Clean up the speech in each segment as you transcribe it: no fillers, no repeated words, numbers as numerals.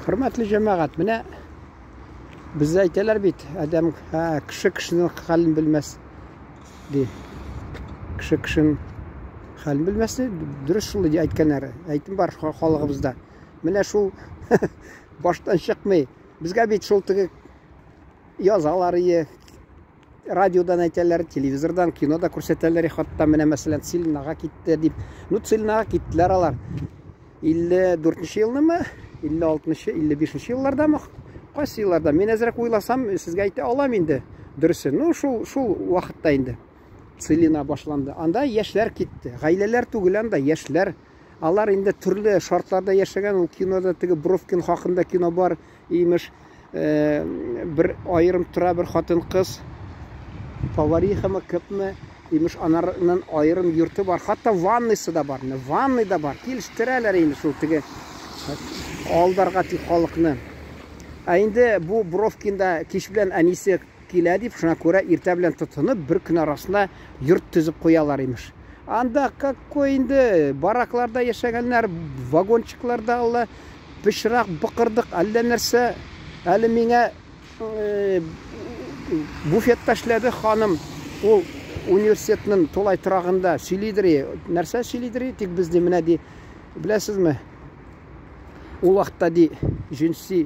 Хөрмәтле җәмәгать, менә бездә әйтәләр бит, адәм, кеше кешенең хәлен белмәс ди. Кеше кешенең хәлен белмәс ди. Дөрес шул ди әйткәннәре. Әйтем бар халыгыбызда. Менә шул баштан чыкмый. Безгә бит шул теге язалар ие, радиодан әйтәләр, телевизордан, кинода күрсәтәләр, хатта менә мәсәлән Целинага китте дип. Ну, Целинага киттеләр алар. 54 елнымы, 56-нчы, 55 еллардамы? Кайсы елларда? Мин әзрәк уйласам, сезгә әйтә алам инде. Дөресе. Ну, шул шул вакытта инде. Целина башланды. Анда яшьләр китте. Гаиләләр түгел анда, яшьләр. Алар инде төрле шартларда яшәгән. Ул кинода теге Бровкин хакында кино бар. Имеш, бер аерым тора бер хатын-кыз, поварихамы, кепме, имеш, анарның аерым йорты бар, хәтта ванныйсы да бар, ванный да бар, килештерәләр инде шул теге алдарга тик халыкны. Ә инде бу Бровкинда кич белән әнисе килә дип, шуңа күрә иртә белән тотынып, бер көн арасында йорт төзеп куялар, имеш. Анда какой инде баракларда яшәгәннәр, вагончикларда алла пычрак, быкырдык, әллә нәрсә. Әле миңа буфетта эшләде ханым. Ул университетның тулай торагында сөйлидер, нәрсә сөйлидер, тик без ди менә ди, беләсезме? Ул вакытта ди җенси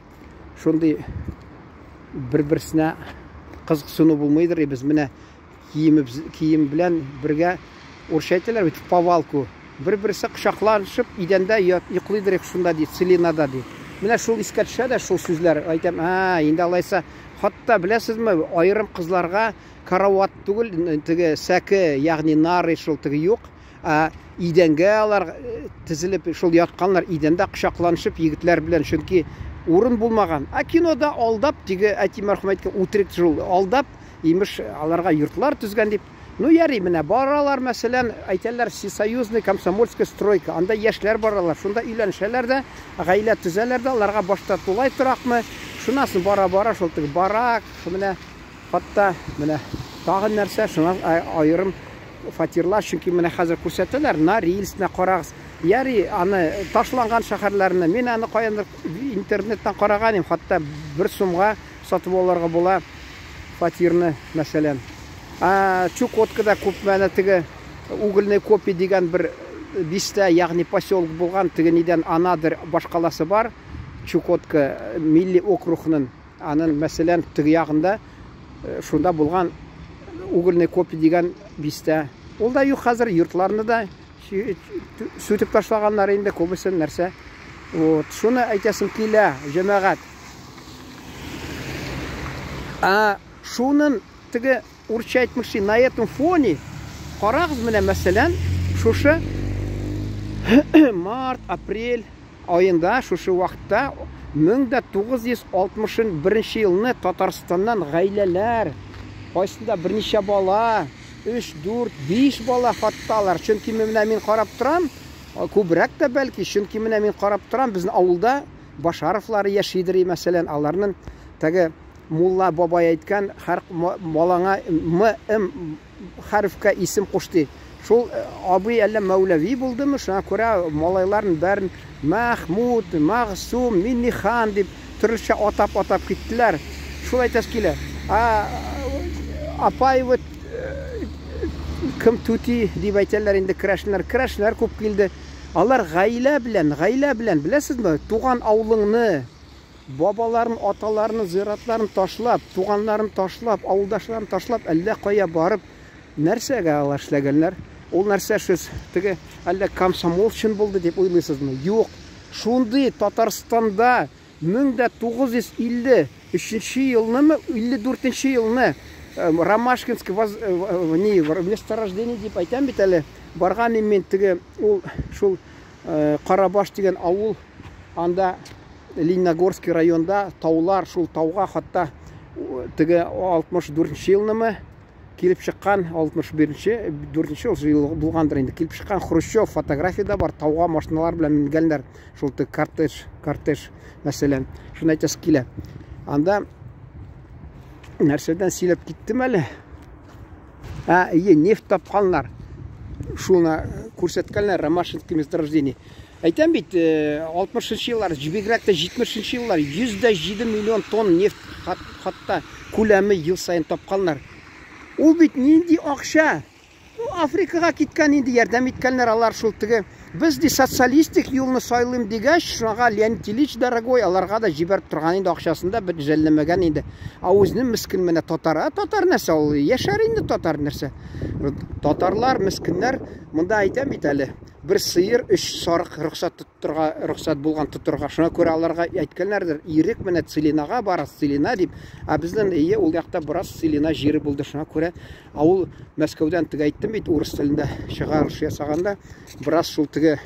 шундый бер-берсенә кызыксыну булмыйдыр, без менә киемебез кием белән бергә урысча әйтәләр бит в повалку бер-берсе кочакланышып идәндә йоклыйдыр шунда ди целинада ди. Менә шул искә төшә дә шул сүзләр әйтәм, а инде алайса хатта беләсезме аерым кызларга карават түгел теге сәке ягъни нары шул теге юк ә идәнгә алар тезелеп шул ятканнар идәндә кочакланышып егетләр белән чөнки урын булмаган. Ә кинода алдап теге әти мәрхүм әйткән үтерек шул алдап имеш аларга йортлар төзгән дип. Ну ярый менә баралар мәсәлән әйтәләр всесоюзный комсомольская стройка анда яшьләр баралар шунда өйләнешәләр дә гаилә төзәләр дә аларга башта тулай торакмы шуннан соң бара бара шул теге барак менә хатта менә тагын нәрсә шуннан аерым фатирлар чөнки менә хәзер күрсәтәләр Норильскны карагыз ярый аны ташланган шәһәрләрне мин аны каяндыр интернеттан караган идем хатта бер сумга сатып алырга була фатирны мәсәлән. Ә, Чукоткада күп менә теге угольный копи дигән бер бистә, ягъни поселок булган, теге нидән Анадырь башкаласы бар. Чукотка милли округның аның мәсәлән теге ягында шунда булган угольный копи дигән бистә. Ул да юк хәзер, йортларны да сүтеп ташлаганнар инде күбесен нәрсә. Вот, шуны әйтәсем килә, җәмәгать. Ә шунын теге урысча әйтмешли на этом фоне карагыз менә мәсәлән шушы март апрель аенда шушы вакытта 1961 елны Татарстаннан гаиләләр кайсында берничә бала 3, 4, 5 бала хатталар. Чөнки менә мин карап торам, күбрәк тә бәлки, чөнки менә мин карап торам, безнең авылда Башаровлар яшидер, мәсәлән, аларның теге мулла бабай әйткән, һәр балаңа М, М хәрефкә исем куш ди. Шул абый әллә Мәүләви булдымы, шуңа күрә малайларын бәрен Мәхмүд, Мәгъсум, Миннихан дип төрлечә атап-атап киттеләр. Шул әйтәс килә. А апай вот кем түти дип әйтәләр инде керәшеннәр. Керәшеннәр күп килде. Алар гаилә белән, гаилә белән, беләсезме, туган авылыңны, бабаларын, аталарын, зиратларын ташлап, туганнарын ташлап, авылдашларын ташлап, әллә кая барып, нәрсәгә алар эшләгәннәр? Ул нәрсә сез теге әллә комсомол өчен булды дип уйлыйсызмы? Юк. Шундый Татарстанда 1953 елнымы, 54 елны Ромашкинский воз, не, месторождение дип әйтәм бит әле. Барган мин теге ул шул Карабаш дигән авыл, анда Лениногорский районда таулар, шул тауга хатта теге 64 елнымы килеп чыккан 61-нче, 4 ел булгандыр инде. Килеп чыккан Хрущев фотографиядә бар, тауга машиналар белән менгәннәр. Шул теге кортеж, кортеж мәсәлән. Шуны әйтәсе килә. Анда нәрсәдән сөйләп киттем әле? Ә, ие, нефть тапканнар. Шуны күрсәткәннәр, Ромашинский месторождение. Әйтәм бит, 60 еллар, бигрәк тә 70 еллар 107 миллион тонн нефть хатта күләме ел саен тапканнар. Ул бит нинди акча? Ну, Африкага киткән инде, ярдәм иткәннәр алар шул теге. Без ди социалистик юлны сайлыйм дигәч, шуңа Леонид Ильич дорогой аларга да җибәреп торган инде, акчасын да бер жәлләмәгән инде. Ә үзенең мескен менә татар, а татар нәрсә ул? Яшәр инде татар нәрсә? Татарлар, мескеннәр, монда әйтәм бит әле, бер сыер, өч сарык рөхсәт тоттырга, рөхсәт булган тотырга. Шуңа күрә аларга әйткәннәрдер, ирек менә Целинага бара, Целина дип. Ә безнең ие ул якта бераз Целина җире булды. Шуңа күрә авыл Мәскәүдән теге әйттем бит, урыс телендә чыгарыш ясаганда, бераз шул теге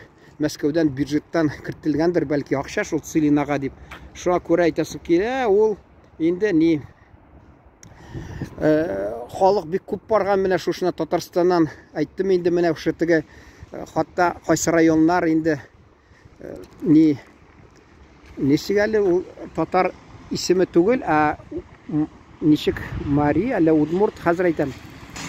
Мәскәүдән бюджеттан кертелгәндер бәлки акча шул Целинага дип. Шуңа күрә әйтәсем килә, ул инде ни халык бик күп барган менә шушына Татарстаннан әйттем инде менә шушы теге хатта кайсы районнар инде ни ничек әле ул татар исеме түгел, ә ничек Мари, әллә Удмурт, хәзер әйтәм.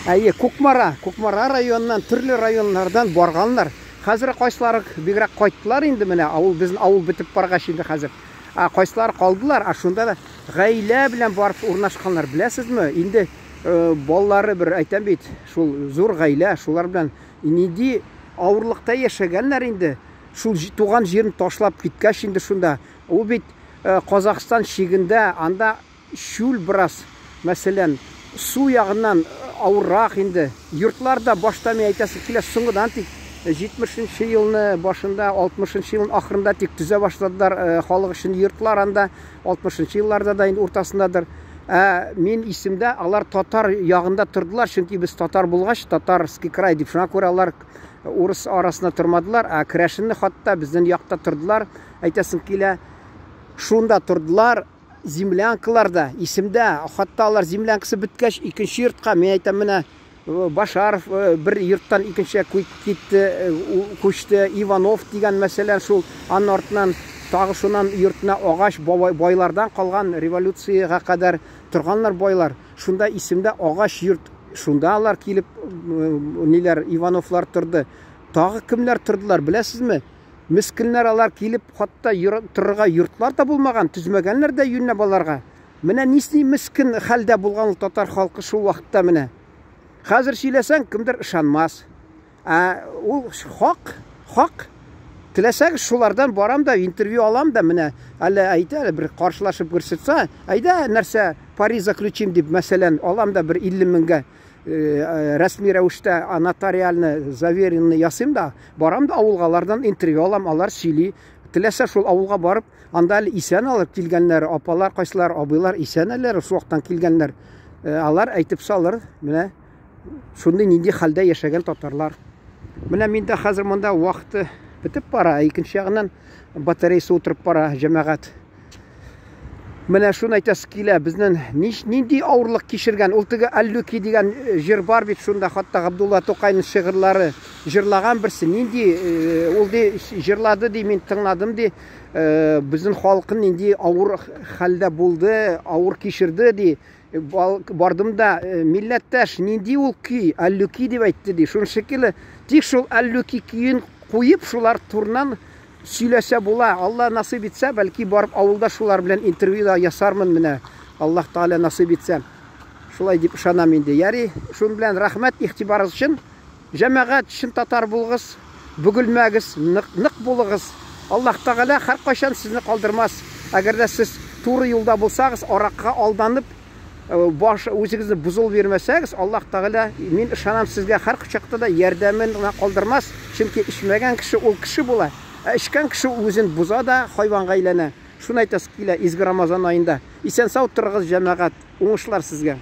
Әйе, Кукмара, Кукмара районыннан, төрле районнардан барганнар. Хәзер кайсылары бигрәк кайттылар инде менә, авыл безнең авыл бетеп баргач инде хәзер. Ә кайсылары калдылар, ә шунда да гаилә белән барып урнашканнар, беләсезме? Инде балалары бер әйтәм бит, шул зур гаилә, шулар белән нинди авырлыкта яшәгәннәр инде. Шул туган җирен ташлап киткәч инде шунда. Ул бит Казахстан чигендә, анда чүл бераз, мәсәлән, су ягыннан авыррак инде. Йортлар да башта мин әйтәсем килә, соңгыдан тик 70 елны башында, 60 елның ахырында тик төзә башладылар халык өчен йортлар анда, 60 елларда да инде уртасындадыр. Ә мин исемдә, алар татар ягында тордылар, чөнки без татар булгач, Татарский край дип, шуңа күрә алар урыс арасында тормадылар, ә керәшенне хатта безнең якта тордылар, әйтәсем килә, шунда тордылар, землянкаларда, исемдә, хатта алар землянкасы беткәч, икенче йортка, мин әйтәм, менә Башаров бер йорттан икенчегә китте, күчте, Иванов дигән мәсәлән, шул аның артыннан тагы шуннан йортына агач байлардан калган революциягә кадәр торганнар байлар. Шунда исемдә агач йорт, шунда алар килеп, ниләр, Ивановлар торды. Тагы кемнәр тордылар, беләсезме? Мескеннәр алар килеп, хатта торырга йортлар да булмаган, төзмәгәннәр дә юньләп аларга. Менә нинди мескен хәлдә булган ул татар халкы шул вакытта менә. Хәзер сөйләсәң, кемдер ышанмас. Ә ул хак, хак. Теләсәгез, шулардан барам да интервью алам да менә. Әллә әйтә, әле бер каршылашып күрсәтсә, әйдә, нәрсә, пари заключим дип, мәсәлән, алам да бер 50 меңгә рәсми рәвештә нотариально заверенный ясыйм да, барам да авылга, алардан интервью алам, алар сөйли. Теләсә шул авылга барып, анда әле исән алып килгәннәр, апалар, кайсылар, абыйлар исән әле, шул вакыттан килгәннәр. Алар әйтеп салыр, менә шундый нинди хәлдә яшәгән татарлар. Менә миндә хәзер монда вакыты бетеп бара, икенче ягыннан батареясы утырып бара, җәмәгать. Менә шуны әйтәсе килә, безнең нинди авырлык кичергән, ул теге Әллүки дигән җыр бар бит, шунда хатта Габдулла Тукайның шигырьләре җырлаган берсе, нинди ул ди җырлады ди, мин тыңладым ди, безнең халкын нинди авыр хәлдә булды, авыр кичерде ди. Бардым да, милләттәш, нинди ул көй, Әллүки дип әйтте ди. Шуның шикелле, тик шул Әллүки көен куеп, шулар турыннан сөйләсә була. Алла насыйп итсә, бәлки барып авылда шулар белән интервью да ясармын менә. Аллаһ Тәгалә насыйп итсә. Шулай дип ышанам инде. Яри, шуның белән рәхмәт игътибарыгыз өчен. Җәмәгать, чын татар булыгыз, бөгелмәгез, нык, нык булыгыз. Аллаһ Тәгалә һәркайчан сезне калдырмас. Әгәр дә сез туры юлда булсагыз, аракыга алданып, баш үзегезне бозыл бирмәсәгез, Аллаһ Тәгалә, мин ышанам сезгә, һәр кочакта да ярдәмен генә калдырмас. Чөнки эчмәгән кеше ул кеше була. Ә эчкән кеше үзен боза да хайванга әйләнә. Шуны әйтәсе килә изге Рамазан аенда. Исән-сау торыгыз, җәмәгать. Уңышлар сезгә.